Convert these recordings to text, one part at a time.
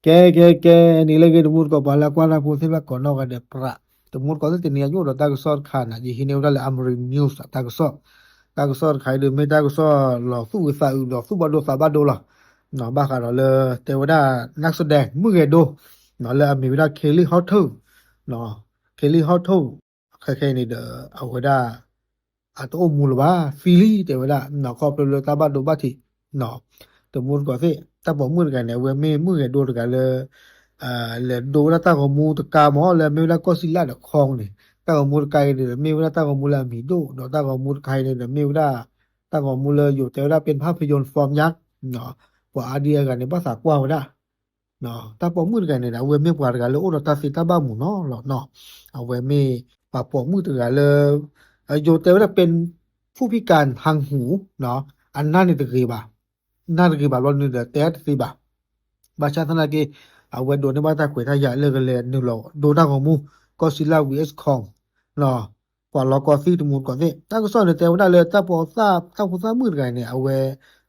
ကဲ ကဲ ကဲ နံၤလၢအဂ့ၤ တမူတကိး ပှၤလၢအကွၢ်တၢ်ဖိသ့ၣ်တဖၣ်ကိးနီၢ်ဂၤဒဲး ပြး တမူတကိးသ့ၣ် တနံၤအံၤ ယအိၣ်ဒီးတၢ်ကစီၣ်တခါန့ၣ် ယဟံးန့ၢ်ဝဲဒၣ်လၢ Amarin News အတၢ်ကစီၣ်, တၢ်ကစီၣ်တခါအံၤဒီး မ့ၢ်တၢ်ကစီၣ်လီၤသူၣ်အုးသးအုး လီၤသူၣ်ဘၣ်ဒိသးဘၣ်ဒိလီၤ. ဘၣ်ဃးဒီးလၢ တဲဝဲဒၣ် နၢ်စဒဲ မုၣ်ဂဲၤဒိ လၢအမံၤဝဲဒၣ် Kaylee Horton, Kaylee Horton ခဲခဲအံၤန့ၣ်ဒီး အဝဲဒၣ် အတအိၣ်မူလၢၤဘၣ် သံလံ တဲဝဲဒၣ် ခီဖျိလၢတၢ်ဘၣ်ဒိဘၣ်ထံး တမူတကိးသ့ၣ် တၢ်ပိာ်မုၣ်တဂၤန့ၣ် အဝဲမ့ၢ်မုၣ်ဂဲၤဒိတဂၤလၢ လဲၤဒိဝဲဒၣ်တၢ်ဂီၤမူတခါမ့ၢ် လၢအမ့ၢ်ဝဲဒၣ်ကီၢ်စံလၢ်ဒီးခီန့ၣ် တၢ်ဂီၤမူတခါအံၤန့ၣ်ဒီး မ့ၢ်ဝဲဒၣ်တၢ်ဂီၤမူလၢအမံၤဒိၣ် ဒီးတၢ်ဂီၤမူတခါအံၤန့ၣ်ဒီး မ့ၢ်ဝဲဒၣ် တၢ်ဂီၤမူလၢယိၤတဲဝဲဒၣ် เป็นภาพยนตร์ฟอร์มยักษ์ ပှၤအါဒံအါဂၤန့ၣ် ဘၣ်သးကွၢ်ဝဲဒၣ် တၢ်ပိာ်မုၣ်တဂၤန့ၣ်ဒီး အဝဲမ့ၢ်ပှၤတဂၤလၢအိၣ်ဒီးတၢ်သ့တၢ်ဘၣ်မုာ်နီၤလီၤနီၤ. အဝဲမ့ၢ်ပှၤပိာ်မုၣ်တဂၤလၢ ယိၤတဲဝဲဒၣ် เป็นผู้พิการทางหู အနၢ်န့ၣ်တဂ့ၤဘၣ်, နၢ်တဂ့ၤဘၣ်ဘျီန့ၣ်ဒီး တဲတသ့ဘၣ်. ဘၣ်ဆၣ်သနာ်က့ အဝဲဒိးန့ၢ်ဘၣ်တၢ်ခွဲးတၢ်ယာ်လၢကလဲၤနုာ်လီၤဒိတၢ်ဂီၤမူ ကီၢ်စံလၢ် V H Kong ပှၤလီၤကီသံ တမူတကိးသ့ၣ် တၢ်ကစီၣ်န့ၣ်တဲဝဲဒၣ်လၢ တၢ်ပိာ်သၣ်ပိာ်သၣ်မုၣ်တဂၤန့ၣ် အဝဲ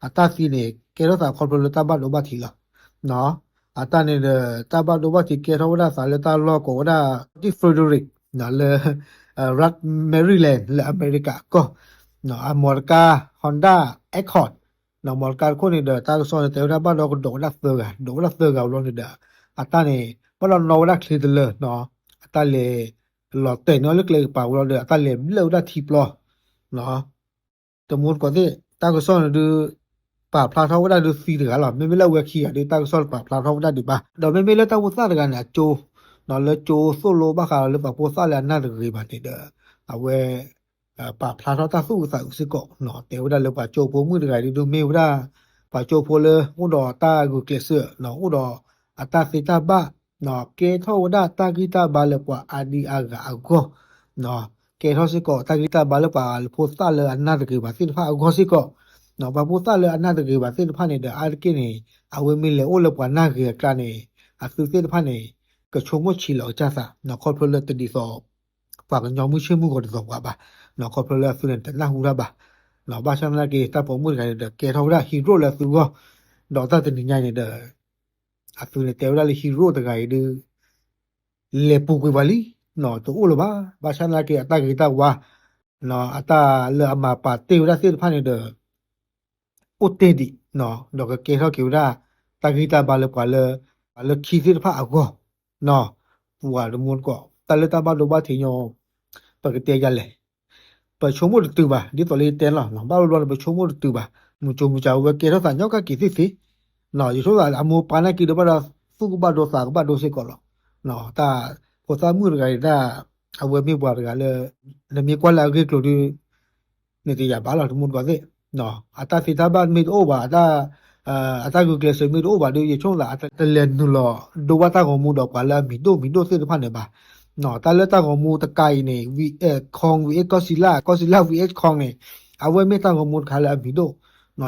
အတၢ်သံန့ၣ် ကဲထီၣ်သးခီဖျိလၢတၢ်ဘၣ်ဒိဘၣ်ထံးလီၤ. အတၢ်န့ၣ်ဒီး တၢ်ဘၣ်ဒိဘၣ်ထံးကဲထီၣ်ဝဲဒၣ်သးလၢတၢ်လီၢ်ကိးဝဲဒၣ် Frederick လၢ Maryland လၢအမဲရကၤအကီၢ် အမိၢ်တကါ Honda Accord မိၢ်တကါတခိၣ်န့ၣ်ဒီး တၢ်ကစီၣ်န့ၣ်တဲဝဲဒၣ်ဘၣ်ဒီးကဒိးဝဲဒၣ်သၢဂၤ ဒိးဝဲဒၣ်သၢဂၤဝံၤလီၤန့ၣ်ဒီး အတၢ်န့ၣ် ဘၣ်ဒီးနီၣ်ဝဲဒၣ်ချ့တလၢ အတၢ်လဲၤ လီၤတဲာ်န့ၢ်အီၤလၢကျဲကပၤဝံၤလီၤဒီး အတၢ်လဲၤဘျၢၣ်ဝဲဒၣ်ထံပျီ တမူတကိးသ့ၣ် တၢ်ကစီၣ်န့ၣ်ဒုး ပာ်ဖျါထီၣ်ဝဲဒၣ်ဒုးသံတဂၤလီၤ. မ့မ့ၢ်လၢအဝဲခံဂၤဒုး တၢ်ကစီၣ်တပာ်ဖျါထီၣ်ဝဲဒၣ်ဒံးဘၣ်. ဒီးမ့မ့ၢ်လၢတၢ်ဖိသၣ်တဂၤန့ၣ် အကၠိ လၢကၠိသိၣ်လိဘၣ်ဃးဒီးလၢ ပှၤဖိသၣ်လၢအနၢ်တဂ့ၤဘၣ်န့ၣ်ဒီး အဝဲ ပာ်ဖျါထီၣ်တၢ်သူၣ်အုးသးအုးစ့ၢ်ကီး တဲဝဲဒၣ်လၢပှၤကၠိဖိမုၣ်တဂၤဒုး မ့ၢ်ဝဲဒၣ် ပှၤကၠိဖိလၢအိၣ်ဒီးတၢ်ဂုာ်ကျဲးစၢး အိၣ်ဒီးအတၢ်သ့တၢ်ဘၣ် ကဲထီၣ်ဝဲဒၣ်တၢ်ဂံၢ်တၢ်ဘါလၢပှၤအါဒံအါဂၤအဂီၢ် ကဲထီၣ်စ့ၢ်ကီးတၢ်ဂံၢ်တၢ်ဘါလၢပှၤဖိသၣ်လၢအနၢ်တဂ့ၤဘၣ်သ့ၣ်တဖၣ်အဂီၢ်စ့ၢ်ကီး ပှၤဖိသၣ်လၢအနၢ်တဂ့ၤဘၣ်သ့ၣ်တဖၣ်န့ၣ်ဒီး အါတက့ၢ်န့ၣ် အဝဲမ့ၢ်လဲၤအိၣ်လၢပှၤနၢ်ဂ့ၤအကျါန့ၣ် အသုသ့ၣ်တဖၣ်န့ၣ် ကဆိကမိၣ်ဆံးလီၤကစၢ်သး ခီဖျိလၢတဒ်သိး ပှၤကညီမုၢ်ဆ့ၣ်မုၢ်ဂီၤတဒ်သိးပှၤဘၣ် ခီဖျိလၢအသုန့ၣ်တနၢ်ဟူတၢ်ဘၣ် ဘၣ်ဆၣ်သနာ်က့ တၢ်ပိာ်မုၣ်တဂၤန့ၣ်ဒီး ကဲထီၣ်ဝဲဒၣ် hero လၢအသုဂီၢ် ဒီးတၢ်တနံၤညါန့ၣ်ဒီး အသုန့ၣ်တဲဝဲဒၣ်လၢ hero တဂၤအံၤဒုး လဲၤပူၤကွံာ်ပှၤလံ တအိၣ်လၢၤဘၣ် ဘၣ်ဆၣ်သနာ်က့ အတၢ်ဂ့ၤတၢ်ဝါ အတၢ်လၢအမၤပာ်တ့ၢ်ဝဲဒၣ်သ့ၣ်တဖၣ်န့ၣ်ဒီး အိၣ်တ့ၢ်ဒံး ဒီးကကဲထီၣ်က့ၤဝဲဒၣ် တၢ်ဂံၢ်တၢ်ဘါလၢပှၤလၢ ပှၤလၢခံသ့ၣ်တဖၣ်အဂီၢ် ပှၤတမူတကိး တၢ်လၢတၢ်ဘၣ်ဒိဘၣ်ထံးညီ ပကတဲယၤလဲၣ် ပဆိကမိၣ်တတုၤဘၣ် ဒ်သိးလၢယတဲလီၤ ဘၣ်ဘျီဘျီန့ၣ် ပဆိကမိၣ်တတုၤဘၣ် မုၢ်ကၠိမုၢ်ကၠီဝဲကဲထီၣ်သးညီကၣ်က့ၤသ့ၣ်သ့ၣ် ယဆိကမိၣ်သးလၢအမိၢ်ပၢ်နာ်က့ၤဒီး ဘၣ်ဒီးသူၣ်ကဘၣ်ဒိသးကဘၣ်ဒိစ့ၢ်ကီးလီၤ တၢ်ဖိသၣ်မုၣ်တဂၤအံၤဒၣ် အဝဲမ့ၢ်ပှၤတဂၤလၢ နမ့ၢ်ကွၢ်လၢအဂ့ၢ်ကျိၤဒုး န့ၣ်တယာ်ဘၣ်လီၤ တမူတကိးသ့ၣ် အတၢ်သ့တၢ်ဘၣ်မ့ၢ်တအိၣ်ဘၣ် အတၢ် အတၢ်ဂုာ်ကျဲးစၢးမ့ၢ်တအိၣ်ဘၣ်ဒီး ယဆိကမိၣ်သး တလဲၤနုာ်လီၤဒိဘၣ်တၢ်ဂီၤမူဒီးပှၤလၢအမံၤဒိၣ်မံၤဒိၣ်သ့ၣ်တဖၣ်န့ၣ်ဘၣ် တၢ်လၢတၢ်ဂီၤမူတကါအံၤန့ၣ် V H Kong V H ကီၢ်စံလၢ် ကီၢ်စံလၢ် V H Kong န့ၣ် အဝဲမ့ၢ်တၢ်ဂီၤမူတခါလၢအမံၤဒိၣ်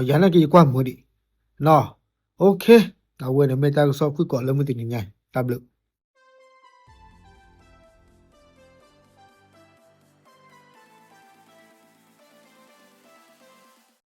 ယၤနာ်က့ၤယကွၢ်မုာ်ဒံး OK အဝဲန့ၣ်မ့ၢ်တၢ်ကစီၣ်ဖုၣ်ကိးလၢမုၢ်တနံၤညါ တၢ်ဘျုး